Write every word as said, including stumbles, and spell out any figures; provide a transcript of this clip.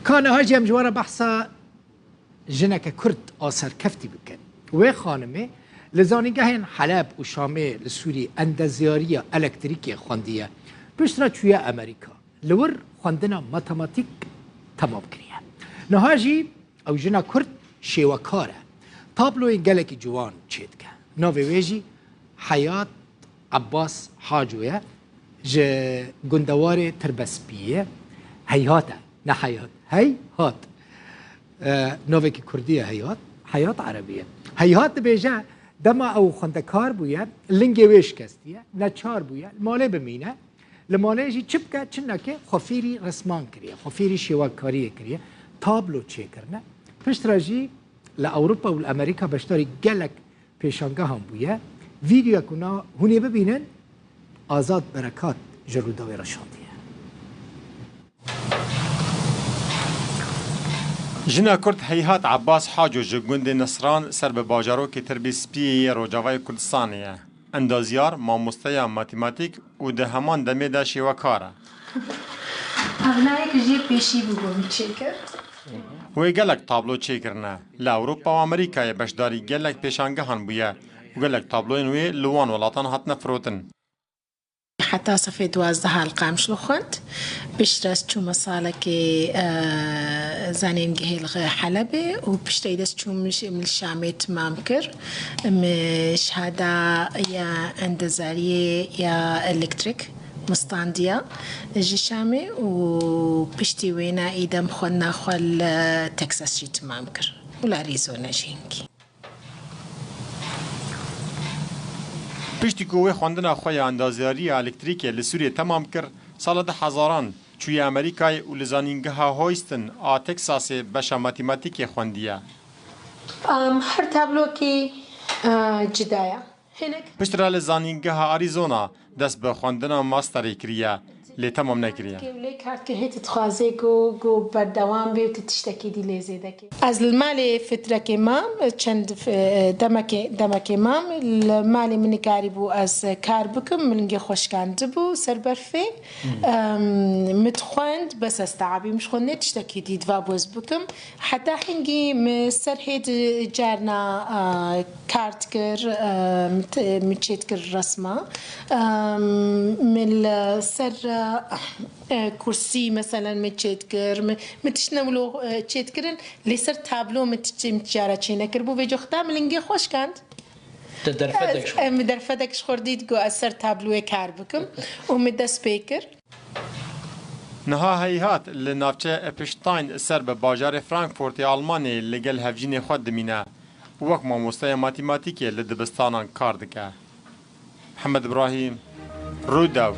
Ka niha jî em ji we re behsa jineke Kurd a serkeftî bikin. Wê xanimê li zanîngehên Heleb û Şamê li Sûrî endezyariya elektrîkê xwendiye. Piştre çûye Amerîka. Li wir xwendina matematîk temam kiriye. Niha jî ew jina Kurd şêwekar e. Tabloyên gelekî ciwan çêdike. Navê wê jî Heyat Ebbas Haco ye. Ji gundewarê Tirbespiyê ye. Heyhat e, ne Heyhat. Heyhat. E, navekî kurdî ye Heyhat. Heyhat erebî ye. Heyhat dibêje, dema ew xwendekar bûye, lingê wê şikestiye, neçar bûye, li malê bimîne. Li malê jî çi bike, çi neke, xwe fêrî resman kiriye, xwe fêrî şêwekariyê kiriye, tablo çêkirine. Piştre jî li Ewropa û li Amerîka beşdarî gelek pêşangehan bûye. Vîdeoyek wina hûn ê bibînin, Azad Berekat ji Rûdawê re şandiye. Jina Kurd Heyhat Ebbas Haco ji gundê Nisran ser bi bajarokê Tirbî Spiyê yê Rojavayê Kurdistanê ye. Endazyar, mamosteya matîmatîk û di heman demê de şêwekar e. Ev nayek jê pêşî bû bo min çêkir. Wê gelek tablo çêkirine. Li Ewropa û Amerîkayê beşdarî gelek pêşangehan bûye û gelek tabloyên wê li wan welatan hatine firotin. Heta sefê duwazdeh li Qamişlo xwend. Piştre ez çûme salekê, e, zanîngehê li Helebê û piştê de ez çûm ji, min li Şamê timam kir. Min şehada ya endezariyê ya elektrîk min standiya ji Şamê û piştî wêna îdem xwendina xwe li Texas jî timam kir û li Arizona jî hinkî. Piştî ku wê xwendina xwe ya endazyariya elektrîkê li Sûriyê temam kir, sala du hezaran çûye Amerîkayê û li zanîngeha Houston a Texasê beşa matîmatîkê xwendiye. Em, her tablokî, e, cida ye. Hinek Piştre li zanîngeha Arizona dest bi xwendina masterê kiriye, lê temam nekiriye. Lê kartke hê tu dixwazê ku, ku berdewam bê û tu tiştekî dî lê zêde kê. Ez li malê fitrekê mam, çend f-, demekê, demekê mam. Li malê min nikarîbû ez kar bikim, min lingê xwe şikandibû ser berfê. Em, min dixwend, bes ez teabîm, ji xwe nê tiştekî dî diva boz bikim. Heta hingî min ser hê di carna, a, kar dikir, em, t-, min çêdikir resma. Em, min li ser, e, e, kursî, meselen, min çêdikir. Min, min tiştine wilo, e, çêdikirin, lê ser tablo min ti-, min cara çênekir. Bo vê coxta min lingê xwe şikand. Te derfetek ji xwe. Em, min derfetek ji xwe dît, got, ez ser tabloyê kar bikim û min dest pê kir. Niha Heyhat li navçeya Epstein ser bi bajarê Frankfurtê Almanyayê li gel hevjînê xwe dimîne û wek mamosteya matîmatîkê li dibistanan kar dike. Mihemed Ibrahîm, Rûdaw.